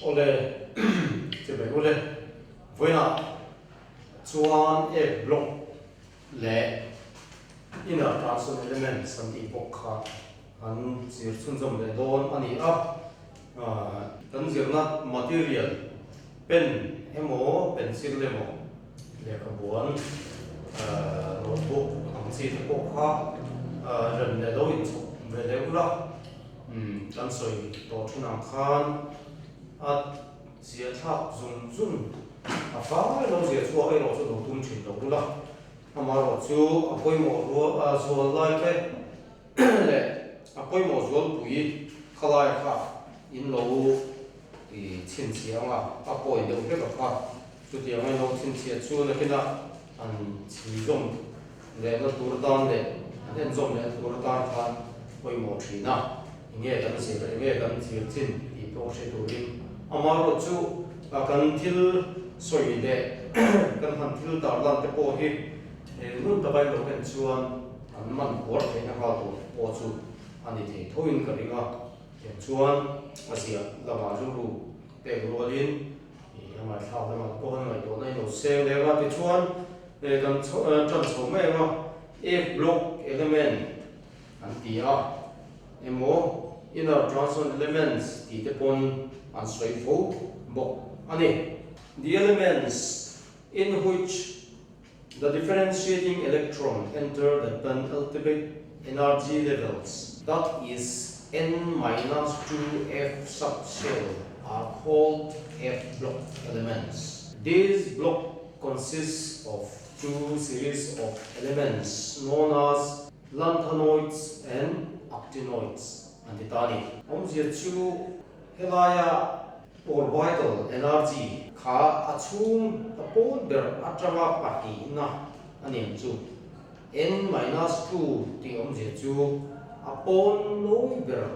Awle, chibai ule. Vawiinah chuan F block leh inner transition elements an tih bawk kha an zir chhunzawm leh dawn a ni a. Kan zirna material pen emaw pencil emaw lehkhabuan notebook ang chi te pawh kha rem leh lo inchhawp ve leh ula. Kan sawi tawh thin ang khan a zia thlak zung zung a fai lo zia chhuak erawh chu lo tum thin lo ula, amaherawh chu a pawimawh rual zual lai te leh a pawimawh zualpui khalai kha in lo chhinchhiah anga a pawi deuh hlek a kha chutiang a in lo chhinchhiah chu nakinah an chhui zawm Lehna tur atan leh an enzawm lehna tur atan khan pawimawh thin a, enge kan zir, enge kan zir chin tih pawh hre turin amaherawh chu kan thil sawi leh kan han thil tarlan te pawh hi ngun taka in lo en chuan an man kuar theihna nghal tur pawh chu a ni thei thoin ka ring a, tiang chuan a ziah lamah rilru pek rualin a ngaithlak lamah te pawh han ngaihtuahna in lo seng leng a, tichuan kan tan chho mai ang a, F block element an ti a emaw inner transition elements tih te pawn an sawi fo bawk a ni. The elements in which the differentiating electron enter the penultimate energy levels, that is n minus 2f subshell are called F block elements. This block consists of two series of elements known as lanthanoids and actinoids an ti ta a ni. Awmzia chu helaia orbital energy kha a chhung a pawn ber atanga pahnihna a ni ang chu. N minus 2 tih awmzia chu a pawn nawi ber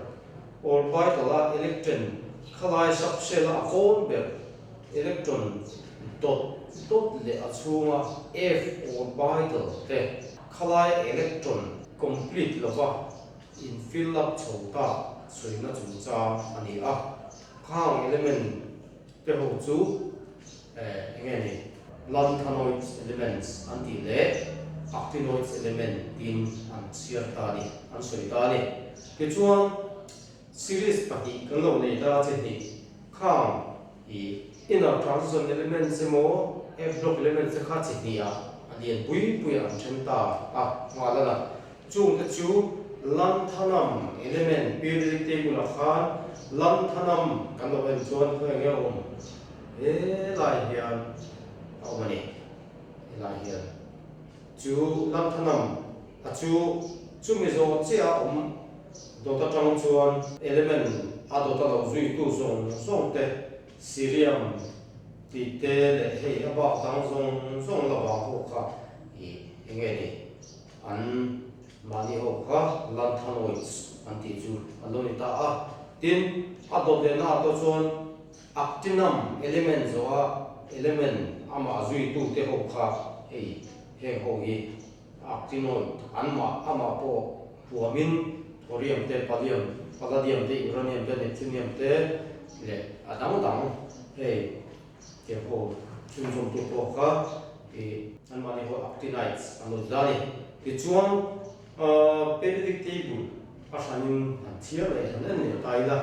orbital a electron khalai subshell a kawn ber electron dawt dawt leh a chhunga f orbital te khalai electron complete lova in fill up chho tak sawina chungchang a ni a. Khang element te ho chu eng nge ni? Lanthanoids elements an tih leh actinoids element tiin an chhiar ta a ni, an sawi ta a ni. Tichuan, series pahnih kan lo nei ta che hnih khang i inner transition elements emaw f block elements te kha chi hnihah a lian pui puiah an then ta a nghal a la. Chungte chu lanthanam element periodic table ah khan lanthanam kan lo en chuan khawi enge awm helai hian a awm a ni helai hian chu lanthanam a chu chumi zawh chiah a awm dawt atang chuan element a dawt a lo zuitu zawng zawng te cerium tih te leh hei a bak dang zawng zawng la vang pawh kha ih enge ni. An mahni ho kha lanthanoids an tih chu an lo ni ta a. Tin, a dawt lehna ah pawh chuan actinum element zawha element amah zuitute ho kha hei heng ho hi actinoid anmah amah pawh huamin thorium te, palium, palladium te, uranium te, neptunium te leh a dang dang hei Tiang ho chhunzawmtu pawh kha ih anmahni ho actinides an lo ti ta a ni. Tichuan periodic table a hranin han chhiar leh han en leh ta ila,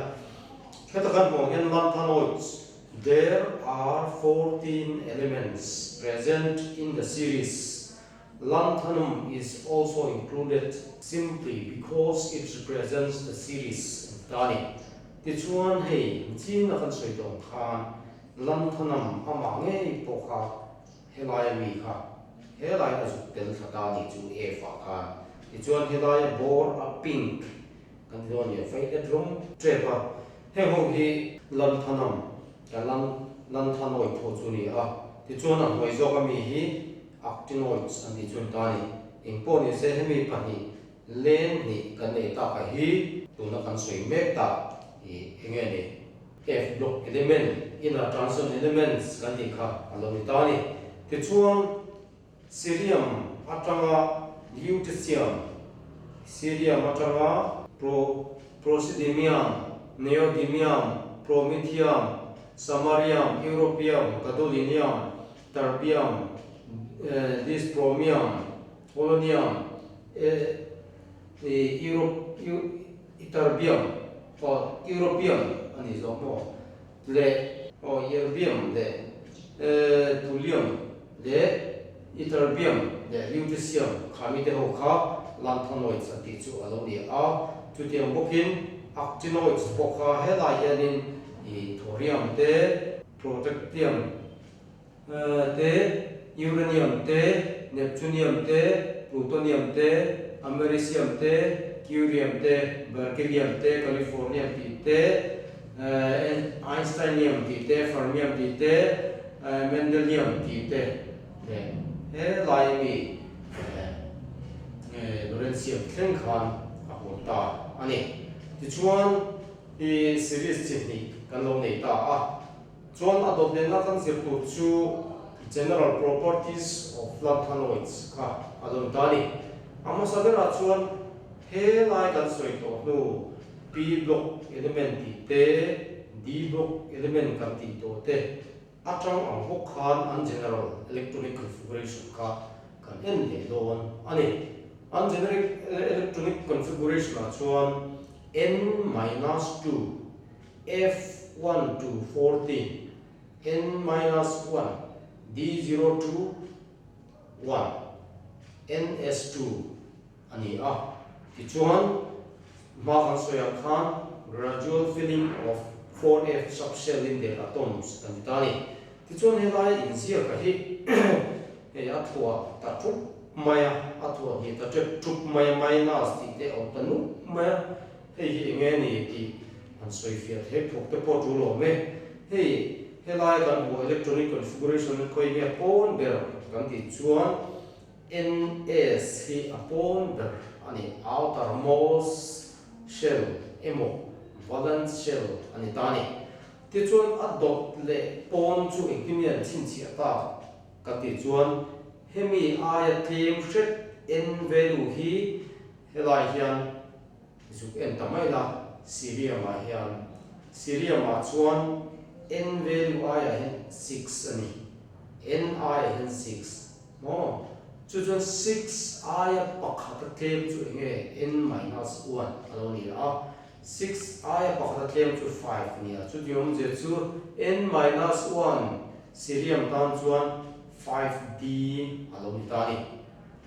heta kan hmuh ang hian lanthanoids, there are 14 elements present in the series, lanthanum is also included simply because it represents the series an ti ta a ni. Tichuan hei china kan sawi tawh ang khan Lanthanam amah ngei pawh kha helaia mi kha helaiin a zuk tel thla ta a nih chu F ah khan. Tichuan helaia bawr a pink kan ti dawn nia violet rawng tep a, heng ho hi Lanthanam kan lan Lanthanoid ho chu a ni a, tichuan a hnuai zawk ami hi Actinoids an tih chu a ni ta a ni. Engpawh nise hemi pahnih Leng hnih kan nei tak a hi tuna kan sawi mek tak hi enge ni? F block element, inner transition elements kan tih kha a lo ni ta a ni. Tichuan cerium atanga lutetium, cerium atanga pro, prosidemium, neodymium, promethium. Samarium, Europium, Gadolinium, Terbium, Dyspromium, Polonium, Ytterbium, aw Europium a nih zawk maw, leh aw Erbium leh Thulium leh Ytterbium leh Lutetium kha mite ho kha lanthanoids an tih chu a lo ni a. Chutiang bawkin actinoids pawh kha helai hianin thorium te, protactium te, uranium te, neptunium te, plutonium te, americium te, curium te, berkelium te, californium tih te, einsteinium tih te, fermium tih te, mendelium tih te leh helai mi lawrencium thleng khan a huam ta a ni. Tichuan, i series chi hnih kan lo nei ta a. Chuan a dawt nena kan zir tur chu General Properties of Lanthanoids kha a dawn ta a ni. A hmasa berah chuan he lai kan sawi tawh hnu P block element tih te, D block element kan tih tawh te atang ang bawk khan an general electronic configuration kha kan en leh dawn a ni. An generic electronic configuration ah chuan N minus 2 F 1 to 14, N minus 1, D 0 to 1, N S 2 a ni a. Tichuan, hma kan sawi ang khan gradual filling of 4F subshell in their atoms kan ti ta a ni. Tichuan helai inziaka hi hei a thuah ta thup mai a, a thuah hnih ta tep thup mai a, minus tih te a awm ta nup mai a. Hei hi enge ni tih han sawi fiah thei phawk te pawh tul awm e. Hei helai kan hmuh electronic configuration khawi nge pawn ber kan tih chuan NS hi a pawn ber a ni, outermost shell emaw valence shell a ni ta a ni. Tichuan a dawt leh pawn chu engtin nge an chhinchhiah tak kan tih chuan hemi aia tlem hret N value hi helai hian Zuk en ta mai la, Cerium-ah hian. Cerium-ah chuan N value aiah hian 6 a ni. N aiah hian 6. Maw? Chu chuan 6 aia pakhata tlem chu eng nge? N minus 1 a lo ni a. 6 aia pakhata tlem chu 5 a ni a. Chuti awmzia chu N minus 1 Cerium tan chuan 5D a lo ni ta a ni.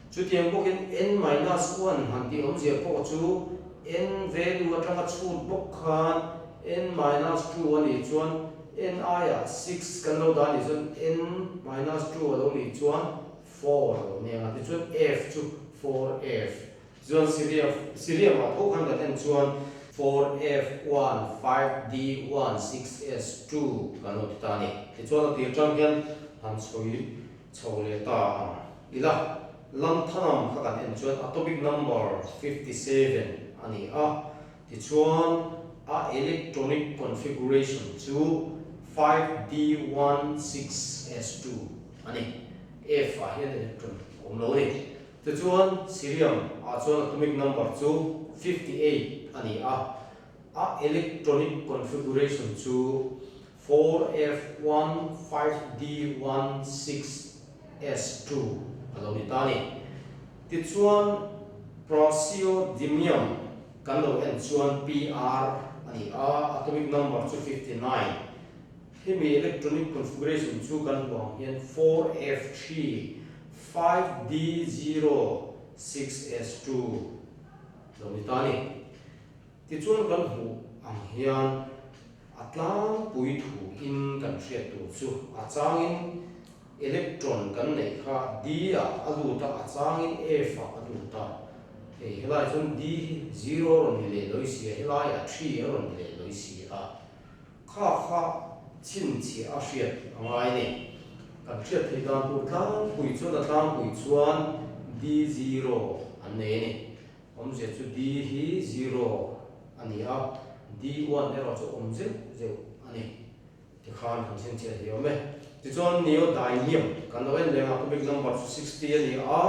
Chutiang bawkin n minus 1 han tih awmzia pawh chu n value atanga chhut bawk khan n minus 2 a nih chuan n aiah 6 kan lo dah a nih chuan n minus 2 a lo nih chuan 4 a lo ni ang a, tichuan f chu 4f. Tichuan Syria mah tho khan kan en chuan 4f 1 5d 1 6s 2 kan lo ti ta a ni. Tichuan a tir tang hian han chhawi chho leh ta ang ila, Lanthanam kha kan en chuan atomic number 57 a ni a, tichuan a electronic configuration chu 5d 1 6 s 2 a ni. F ah hian electron a awm lo a ni. Tichuan cerium ah chuan atomic number chu 58 a ni a, a electronic configuration chu 4F 1 5D 1 6S 2 a lo ni ta a ni. Tichuan praseodymium kan lo en chuan Pr a ni a, atomic number chu 59. Hemi electronic configuration chu kan hmu ang hian 4F 3 5D 0 6S 2 a lo ni ta a ni. Tichuan kan hmuh ang hian a tlangpui thu in kan hriat tur chu a changin electron kan neih kha D ah a lut a, a changin F ah a lut a. Hei helai chuan D hi zero a rawn ni leh lawi si a, helai ah three a rawn ni leh lawi si a. Kha kha chhinchhiah a hriat a ngai a ni. Kan hriat theih dan tur tlangpui chuan a tlangpui chuan D zero an nei a ni. Awmzia chu D hi zero a ni a, D one erawh chu awm zeuh zeuh a ni. Tikhan kan chhinchhiah thei awm e. Tichuan neodymium kan lo en leng a, atomic number chu 60 a ni a,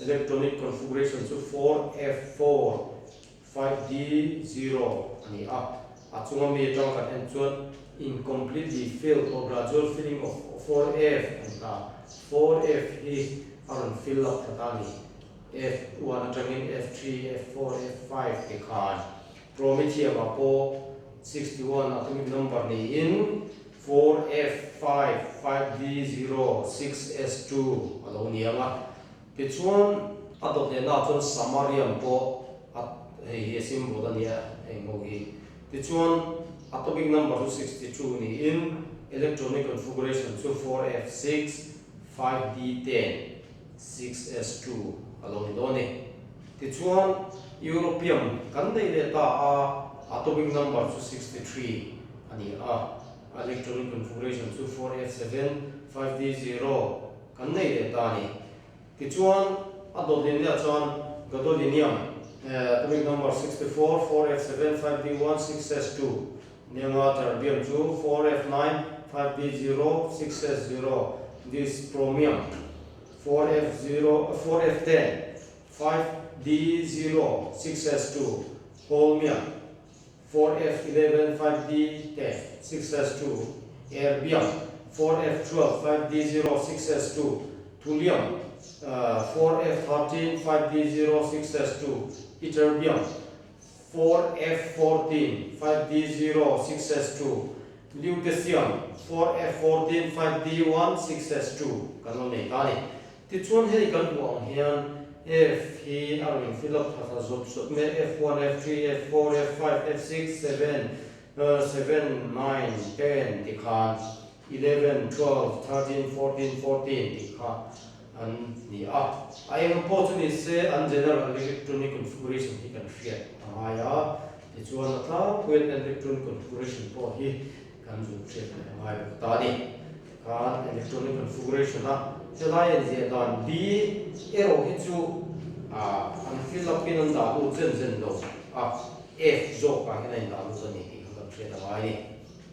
electronic configuration chu 4F4 5D zero a ni a. A chunga mi atanga kan en chuan incompletely filled or gradual filling of 4F a ni ta. 4F hi a rawn fill up that a ni. F1 atangin F3, F4, F5 ti khan Promethium ah pawh 61 atomic number niin 4F5, 5D0, 6S2 a lo ni ang a. Tichuan a dawt lehna ah chuan Samarium pawh a hei hi a symbol a nia heng ho hi. Tichuan atomic number chu 62 niin electronic configuration chu 4F6, 5D10. 6S2 a lo ni dawn a ni. Tichuan, Europium kan neih leh ta a, atomic number chu 63 a ni a, electronic configuration chu 4F7, 5D0 kan nei leh ta a ni. Tichuan, a dawt leh leh chuan Gadolinium, atomic number 64, 4F7, 5D1, 6S2 nia terbium chu 4F9, 5D0, 6S0, dysprosium 4F0, 4F10, 5D0, 6S2, holmium 4F11, 5D10, 6S2, erbium 4F12, 5D0, 6S2, thulium 4F13, 5D0, 6S2, ytterbium 4F14, 5D0, 6S2, Lutetium, 4F14, 5D1, 6S2 kan lo nei ta a ni. Tichuan hei kan hmuh ang hian F hi a rawn infill up tha tha zawt zawt mai a, F1, F3, F4, F5, F6, 7, 7, 9, 10 ti khan 11, 12, 13, 14, 14 tih kha an ni a. A eng pawh chu ni se an general electronic configuration hi kan hriat a ngai a, tichuan a tlangpuiin electronic configuration pawh hi kan zuk hriat leh a ngai bawk ta a ni. Tikhan electronic configuration a helai en ziah dan B erawh hi chu an fill up in an dah lut zen zen lo a, F zawkah hian a indah lut a ni tih kha kan hriat a ngai a ni.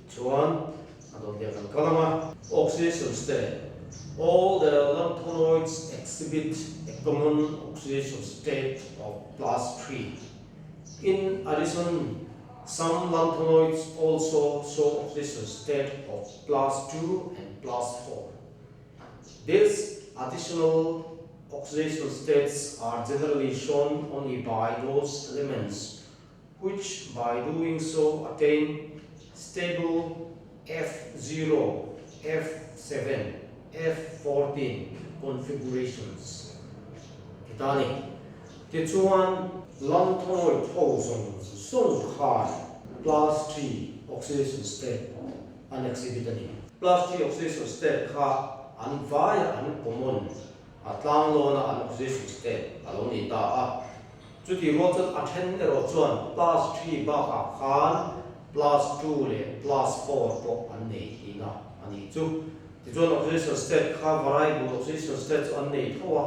Chuan a dawt leh kan kal ang a. Oxidation state, All the lanthanoids exhibit a common oxidation state of plus 3. In addition, some lanthanoids also show oxidation state of plus 2 and plus 4. These additional oxidation states are generally shown only by those elements which by doing so attain stable F0, F7, F14 configurations. Ti ta ni. Tichuan, lanthanoid ho zawng zawng khan +3 oxidation state an exhibit a ni. +3 oxidation state kha an vaia an common a tlanglawn a an oxidation state a lo ni ta a. Chutih rual chuan a then erawh chuan +3 bakah khan +2 leh +4 pawh an nei tihna a nih chu. Tichuan oxidation state kha variable oxidation state chu an nei tho a,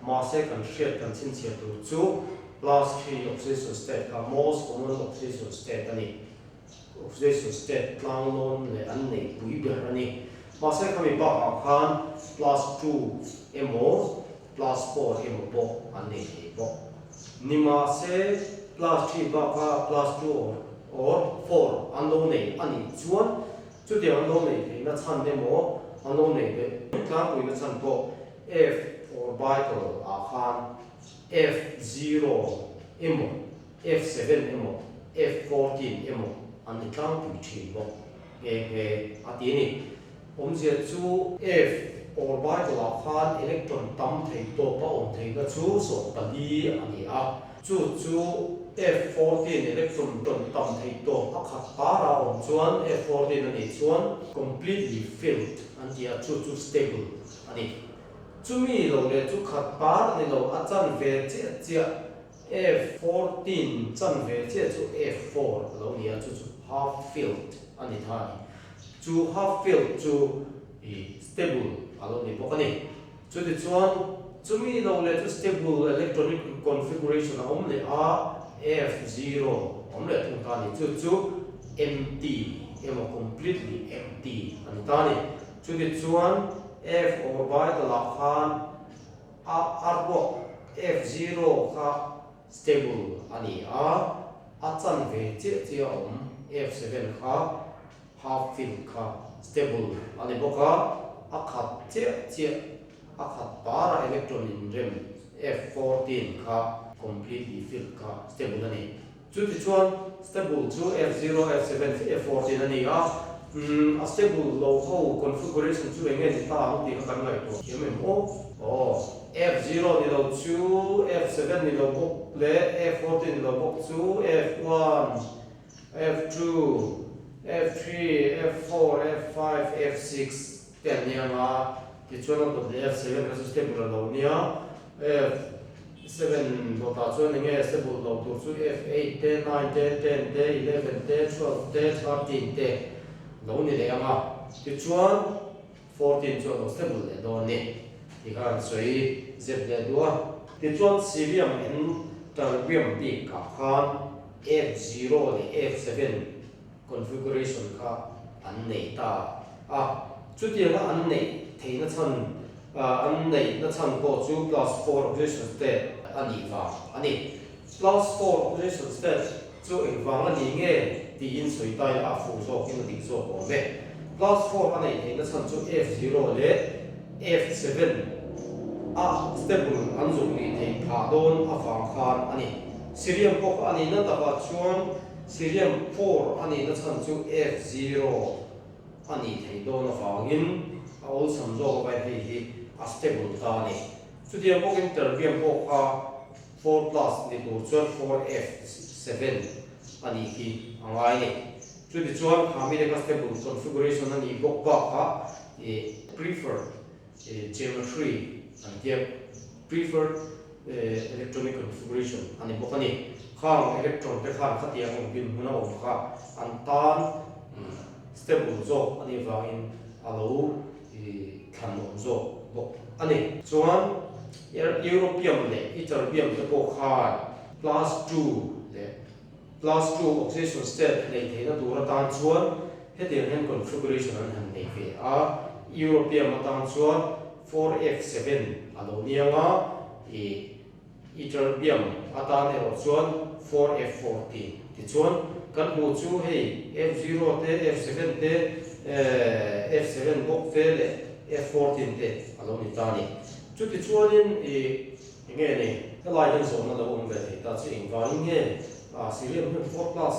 mahse kan hriat kan chhinchhiah tur chu +3 oxidation state kha most common oxidation state a ni. Oxidation state tlanglawn leh an neih pui ber a ni. Mahse khami bakah khan +2 emaw +4 emaw pawh an nei thei bawk. Ni mahse +3 baka +2 or 4 an lo nei a nih chuan chutiang an lo neih theihna chhan emaw an lo neih leh tlangpuina chhan pawh F orbital ah khan F0 emaw F7 emaw F14 emaw an ni tlangpui thin bawk nghe nghe a ti a ni. Awmzia chu F orbital ah khan electron tam thei tawp a awm theihna chu 14 a ni a, chu chu F14 electron tawn tam thei tawp a khat par a awm chuan F14 a nih chuan completely filled an ti a, chu chu stable a ni. Chumi lo leh chu khat par a ni lo, a chanve chiah chiah F14 chanve chiah chu F4 a lo ni a, chu chu half filled a ni tha a ni. Chu half filled chu i stable a lo ni bawk a ni. Chutichuan chumi lo leh chu stable electronic configuration a awm leh a, F0 awm leh thung ta a ni. Chu chu empty emaw completely empty a ni ta a ni. Chutichuan F orbital ah khan A a ruak F0 kha stable a ni a, a chanve chiah chiah a awm F7 kha. half filled kha stable a ni bawk a, a khat chiah chiah a khat para electron inrem F14 kha completely filled kha stable a ni. Chutichuan stable chu F0, F7, F14 a ni a, umm a stable lo ho configuration chu eng nge ni ta ang tih kha kan ngaihtuah thiam em aw? Aw, F0 ni lo chu F7 ni lo bawk leh F14 ni lo bawk chu F1, F2, F3, F4, F5, F6 te an ni ang a, tichuan a dawt leh F7 kha chu stable a lo nia, F7 dawtah chuan eng nge stable lo tur chu F8 te, 9 te, 10 te, 11 te, 12 te, 13 te lo ni leh ang a, tichuan 14 chu a lo stable leh dawn ni tih kha an sawi zep leh duh a. Tichuan Cerium and Terbium bik ah khan F0 leh F7 configuration kha an nei ta a, chutianga an neih theihna chhan an neihna chhan pawh chu plus four oxidation state a nih vang a ni. Plus four oxidation state chu engvang a ni nge tiin sawi ta ila a fuh zawkin a dik zawk awm e. Plus four a neih theihna chhan chu F0 leh F7 a stable an zuk nih theih phah dawn avang khan a ni. Cerium pawh kha a nihna takah chuan Cerium 4 a nihna chhan chu F0 a nih theih dawn avangin a awlsam zawk avai hei hi a stable ta a ni. Chutiang bawkin terbium pawh kha 4 plus ni tur chuan 4F7 a nih hi a ngai a ni. Chutichuan kha mite kha stable configuration a nih bawk bakah ih preferred geometry an tia preferred electronic configuration a ni bawk a ni. Khang electron te khan khatiang ang dinhmun a awm kha an tan stable zawk a nih vangin a lo thlan awm zawk bawk a ni. Chuan Europium leh Ytterbium te pawh khan plus 2 leh plus 2 oxidation state neih theihna tur atan chuan hetiang hian configuration an han nei ve a, Europium atan chuan 4F7 a lo niang a, ih Ytterbium atan erawh chuan 4F14. Tichuan kan hmuh chu hei F0 te, F7 te, F7 bawk te leh F14 te a lo ni ta a ni. Chutichuanin ih eng nge ni helai hian zawhna lo awm ve thei ta chu engvangin nge Cerium hian 4 plus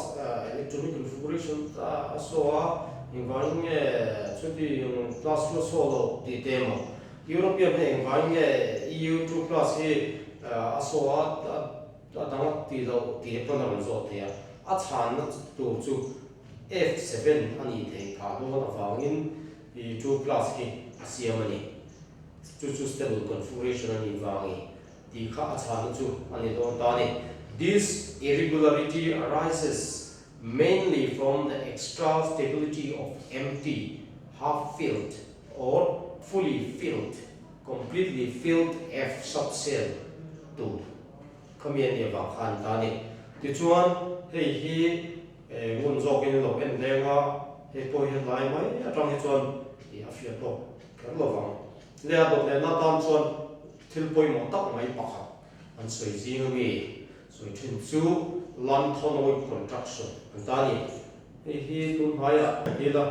electronic configuration a saw a, engvangin nge chuti plus chu a saw loh tih te emaw European hi engvangin nge EU 2 plus hi a saw a a dang a tih loh tih pawn a rawn zawt thei a, a chhanna tur chu F7 a nih theih phah dawn avangin 2 plus hi a siam a ni. Chu chu stable configuration a nih vang i tih kha a chhanna chu a ni dawn ta a ni. This irregularity arises mainly from the extra stability of empty, half-filled or fully filled, completely filled F subshell tur khami a nih avang khan ta a ni. Tichuan hei hi ngun zawkin lo en leng a, hei pawh hi a lai mai atang hi chuan a fiah tawk kher lo vang. Le a dawt lehna atan chuan thil pawimawh tak mai pakhat an sawi zing a mi sawi thin chu Lanthanoid contraction an ta a ni. Hei hi tun hmaiah ka ti la,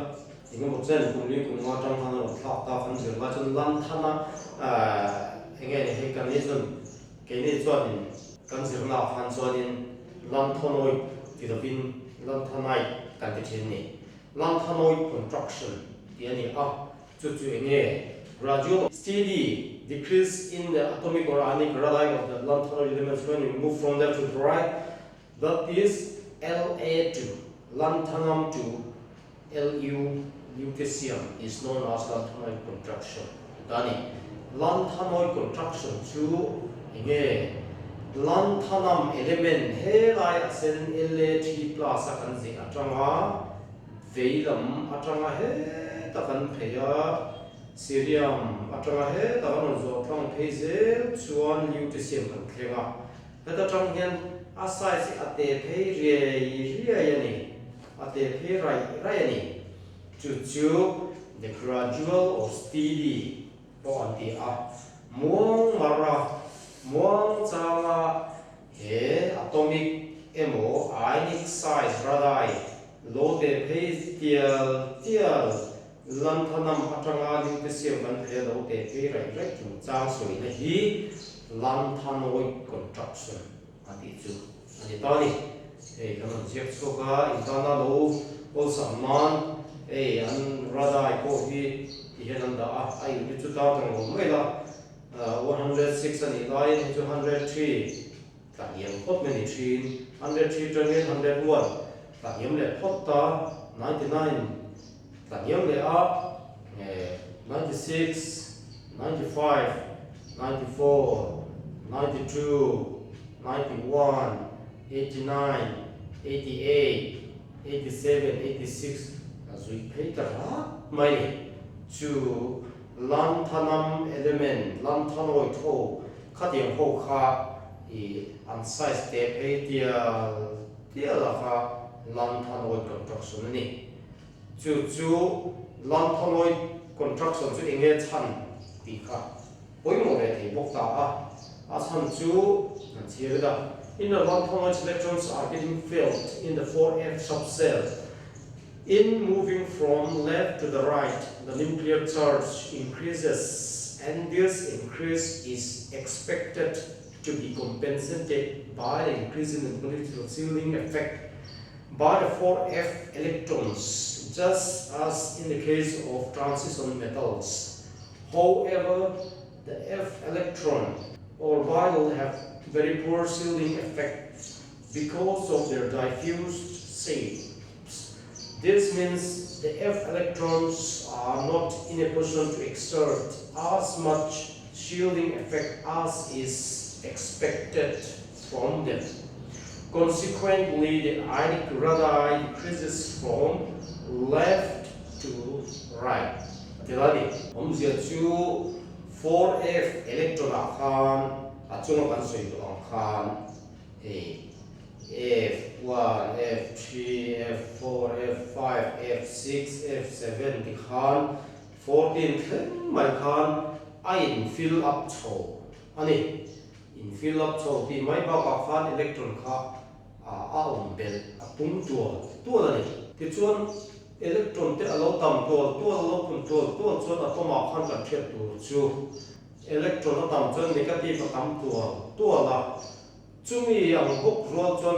eng emaw chen kum li kum nga atang khan a rawn thlak ta kan zir lai chuan Lanthana eng nge ni hei kan ni chuan keini chuanin kan zirna ah khan chuanin Lanthanoid ti lovin Lanthanide kan ti thin a ni. Lanthanoid contraction tih a ni a, chu chu eng nge gradual steady decrease in the atomic or ionic radii of the lanthanoid elements when we move from left to the right That is La2, lanthanum to Lu, lutetium, is known as lanthanoid contraction ta a ni. Lanthanoid contraction chu eng nge? Lanthanum element helai a sen La3 plus a kan zeh atanga vei lam atanga heta kan phei a, cerium atanga heta kan rawn zawh tlang phei zel chuan lutetium kan thleng a. Heta tang hian a size hi a te phei riai riai a ni, a te phei raih raih a ni. Chu chu the gradual or steady pawh an ti a, muang mar a, muang changa he atomic emaw ionic size radai Lo te phei tial tial Lanthanam atanga lutetium kan thei a lo te phei raih raih chungchang sawina hi Lanthanoid contraction a tih chu a ni ta a ni. Hei kan rawn ziak chhuak a, intana lo awlsam nan hei an radai pawh hi ti hian an dah a, a unit chu tar tang lo mai la, 106 a nih laiin hei chu 103 tla hniam phawt mai a ni thin, 103 tangin 101 tla hniam leh phawt ta, 99 tla hniam leh a, 96, 95, 94, 92, 91, 89, 88, 87, 86 a zui phei ta rat mai ni. Chu Lanthanam element, Lanthanoid ho khatiang ho kha i an size te phei tial tial a kha Lanthanoid contraction a ni. Chu chu Lanthanoid contraction chu eng nge chhan tih kha pawimawh leh thei bawk ta a, a chhan chu an chhiar ila. In the lanthanoids electrons are getting filled in the 4F subshell. In moving from left to the right, the nuclear charge increases and this increase is expected to be compensated by the increase in the nuclear shielding effect by the 4F electrons, just as in the case of transition metals. However, the F electron orbital have very poor shielding effect because of their diffused shapes. This means the F electrons are not in a position to exert as much shielding effect as is expected from them. Consequently, the ionic radii decreases from left to right. A ti la ni. Awmzia chu 4F electron ah khan a chunga kan sawi tawh ang khan hei F1, F3, F4, F5, F6, F7 ti khan 14 thleng mai khan a in fill up chho a ni. In fill up chho tih mai bakah khan electron kha a awm belh a pung tual tual a ni. Tichuan electron te a lo tam tual tual a lo pun tual tual chuan atom ah khan kan hriat tur chu electron a tam chuan negative a tam tual tual a, chumi ang bawk rual chuan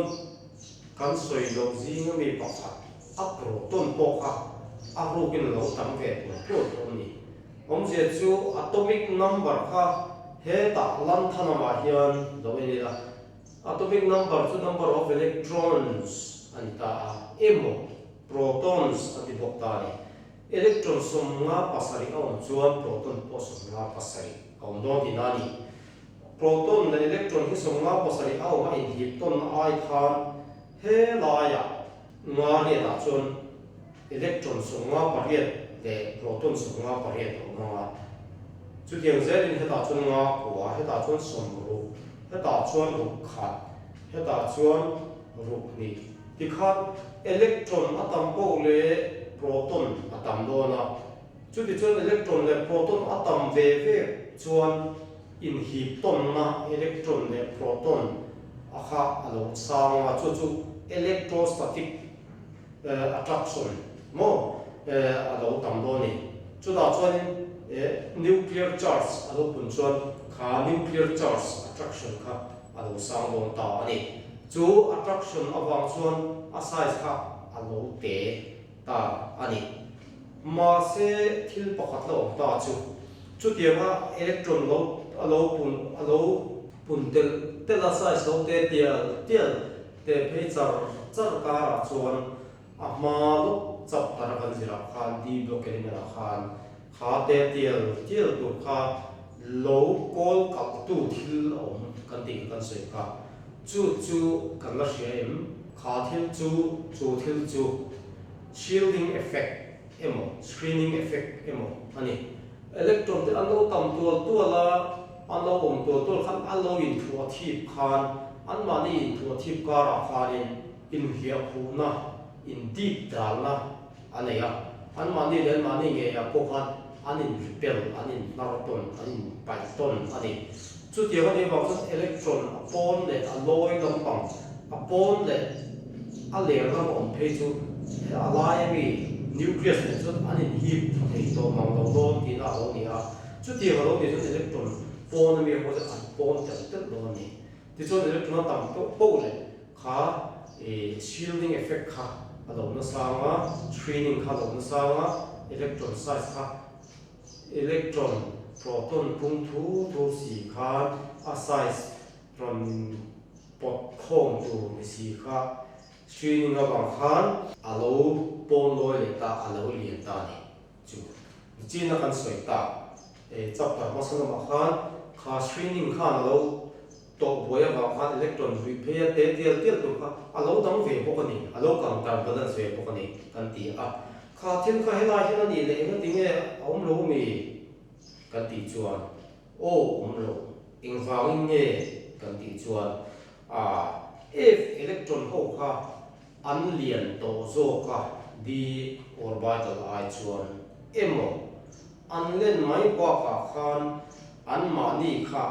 kan sawi loh zing ami pakhat a proton pawh kha a rukin a lo tam ve tual tual tawh a ni. Awmzia chu atomic number kha hetah lanthanamah hian lo en ila, atomic number chu number of electrons a ni ta a, emaw protons a ti bawk ta a ni. Electron 57 a awm chuan proton pawh 57 a awm dawn tihna a ni. Proton leh electron hi 57 a awm a inhip tawn ai khan helaiah Nga riatah chuan electron 58 leh proton 58 a awm ang a. Chutiang zelin hetah chuan nga kua, hetah chuan sawmruk, hetah chuan ruk khat, hetah chuan ruk hnih. Tikhan electron a tam poh leh proton a tam dawn a. Chutichuan electron leh proton a tam ve ve chuan inhip tawnna electron leh proton a kha a lo chang a, chu chu electrostatic attraction maw a lo tam dawn a ni. Chutah chuanin nuclear charge a lo pun chuan kha nuclear charge attraction kha a lo sang dawn ta a ni. Chu attraction avang chuan a size kha a lo te ta a ni. Mahse, thil pakhat la awm ta chu, chutianga electron lo a lo pun a lo pun telh telh a size lo te tial tial te phei char char karah chuan a hma lawk chapter a kan zirah khan D block element ah khan kha te tial tial tur kha lo kawl kalhtu thil a awm kan tih kha kan sawi kha. Chu chu kan la hria em? Kha thil chu chu thil chu shielding effect emaw screening effect emaw a ni. Electron te an lo tam tual tual a, an lo awm tual tual khan a lo inthuah thip khan anmahni inthuah thip karah khanin inhliahkhuhna, indip dalna a nei a. Anmahni leh anmahni ngeiah pawh khan an inripel, an inhnar tawn, an inpaih tawn a ni. Chutiang a nih avang chuan electron a pawn leh a lawi lampang, a pawn leh a ler lam awm phei chu A laia mi nucleus nen chuan an inhip tha thei tawh mang lo dawn tihna a lo ni a. Chutiang a lo nih chuan electron pawn ami ho chu an pawn telh telh dawn a ni. Tichuan electron a tam poh poh leh kha shielding effect kha a lo nasa ang a, screening kha a lo nasa ang a, electron size kha electron proton pung thu thu si khan a size rawn pawt khawm tur ni si kha Screening avang khan a lo pawn lawi leh ta, a lo lian ta a ni. Chu China kan sawi tak e chapter hmasa lamah khan kha screening khan a lo tawh buai avang khan electron ruih phei a te tial tial tur kha a lo dang ve bawk a ni, a lo counter balance ve bawk a ni kan ti a. Kha thil kha helai hian a nih leh engati nge a awm lo mi kan tih chuan aw awm lo, engvangin nge kan tih chuan A, F electron ho kha an lian tawh zawk a, d orbital ai chuan emaw an len mai bakah khan anmahni kha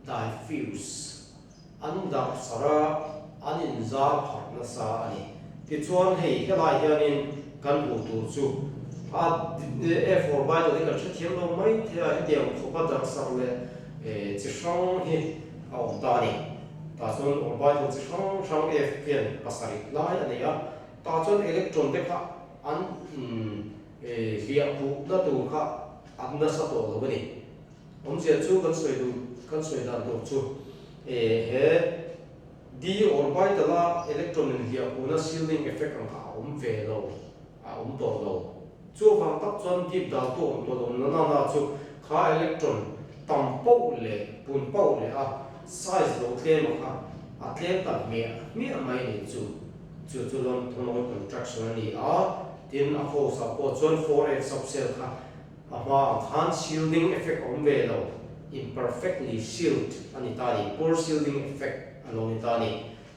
diffuse, an darh sarh a, an inzar pharh nasa a ni. Tichuan hei helai hianin kan hmuh tur chu a F orbital hi kan hrethiam lo mai thei a, hetiang khawpa darh sarh leh chi hrang hi a awm ta a ni. Tah chuan orbital chi hrang hrang F hian pasarih lai a nei a, tah chuan electron te kha an hliah khuhna tur kha an nasa tawh lo a ni. Awmzia chu kan sawi duh kan sawi dan tur chu he d orbital a electron in hliah khuhna shielding effect ang kha a awm ve lo, a awm tawh lo. Chuvang tak chuan dip dal tu awm tawh lo na na na chu kha electron tam poh leh pun poh leh a size lo tlem a kha a tlem ta hmiah hmiah mai nih chu. Chu chu Lanthanoi contraction a ni a, tin a cause ah pawh chuan 4F subshell kha a hma ang khan shielding effect a awm ve lo, imperfectly shield a ni ta a ni, poor shielding effect a lo ni ta a ni.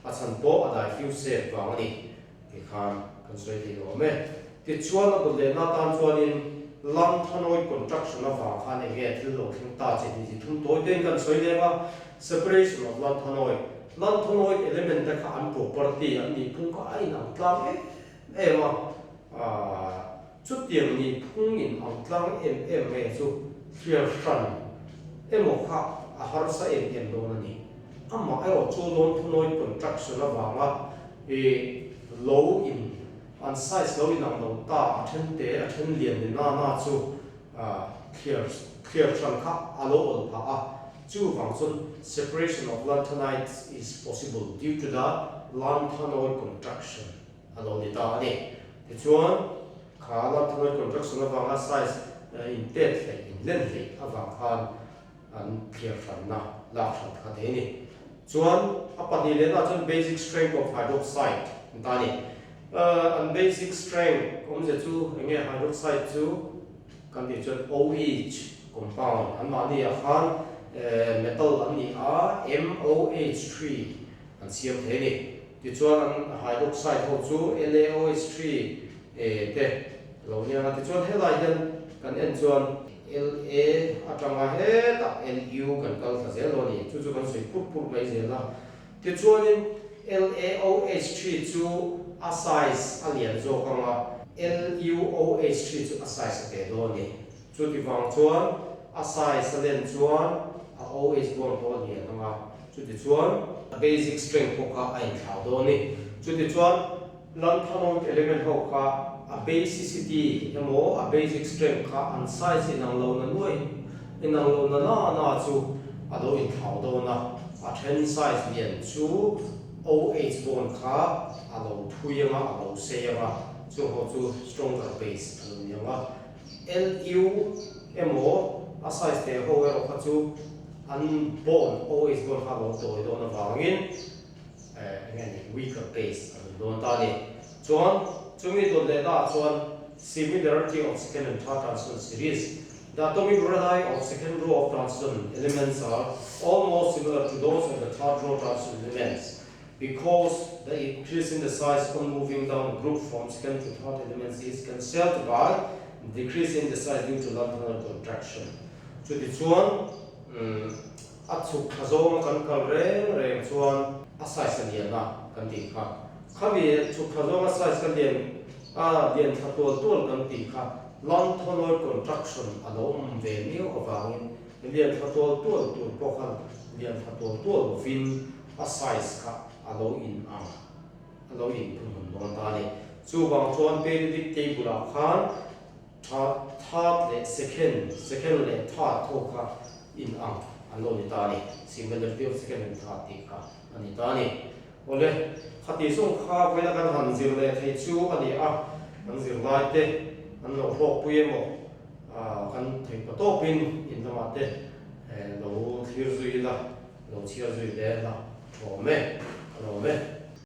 A chhan pawh a diffuse vang a ni. Tikhan kan sawi thei lo awm e. Tichuan a dawt lehna atan chuanin Lanthanoid contraction avang khan eng nge thil lo thleng ta che tih chi thum tawi tein kan sawi leng a, separation of lanthanoid. Lanthanoid element te kha an property an nih phung kha a inang tlang em em a, aah chutiang nih phung in ang tlang em em mai chu thliar hran emaw kha a harsa em em dawn a ni. Amah erawh chu Lanthanoid contraction avanga I lo in an size lo inang lo ta a then te a then lian ni na na chu thliar thliar hran kha a lo awl phah a, chuvang chuan separation of lanthanides is possible due to the lanthanoid contraction a lo ni ta a ni. Tichuan kha lanthanoid contraction avanga size in tet hleih in len hleih avang khan an thliar hranna lak hran kha thei a ni. Chuan a pahnih lehna chuan basic strength of hydroxide an ta a ni. An basic strength awmzia chu eng nge hydroxide chu kan tih chuan OH compound an mahni ah khan metal an ni a MOH3 an siam thei a ni. Tichuan an hydroxide ho chu LaOH3 te lo nia nga. Tichuan helai hian kan en chuan LA atanga hetah LU kan kal thla zel lo a ni. Chu chu kan sawi pur pur mai zel a. Tichuanin LaOH3 chu a size a lian zawk ang a, LuOH3 chu a size a te dawn a ni. Chuti vang chuan a size a len chuan a OH bond pawh a lian ang a, chuti chuan a basic strength pawh kha a inthlau dawn a ni. Chuti chuan lanthanoid element ho kha a basicity emaw a basic strength kha an size inang lo na nuai inang lo na na na chu a lo inthlau dawn a, a then size lian chu OH bond kha a lo thui ang a, a lo sei ang a, chung ho chu stronger base a lo ni ang a. LU emaw a size teh ho erawh kha chu an bond, OH bond kha a lo tawi dawn avangin eng nge ni weaker base a lo ni dawn ta a ni. Chuan chumi dawt leh naah chuan similarity of second and third transition series, the atomic radii of second row of transition elements are almost similar to those of the third row transition elements. Because the increase in the size on moving down group from second to third elements is cancelled by decrease in the size due to lanthanide contraction. Chutichuan a chhuk thla zawnga kan kal reng reng chuan a size a lian a kan tih kha. Khami chhuk thla zawnga size ka lian A lian thla tual tual kan tih kha Lanthanoid contraction a lo awm ve miau avangin lian thla tual tual tur pawh khan lian thla tual tual lovin a size kha a lo in ang a lo in thuhmun dawn ta a ni. Chuvang chuan periodic table ah khan tha third leh second, second leh third ho kha in ang an lo ni ta a ni. Similarity of second and third tih kha a ni ta a ni. Awle, khati zawng kha vawiina kan han zir leh theih chu a ni a, kan zirlai te an lo hlawkpui emaw kan theih pa tawpin in lamah te lo thlir zui ila, lo chhiar zui hle la, a awm e, a lo awm e.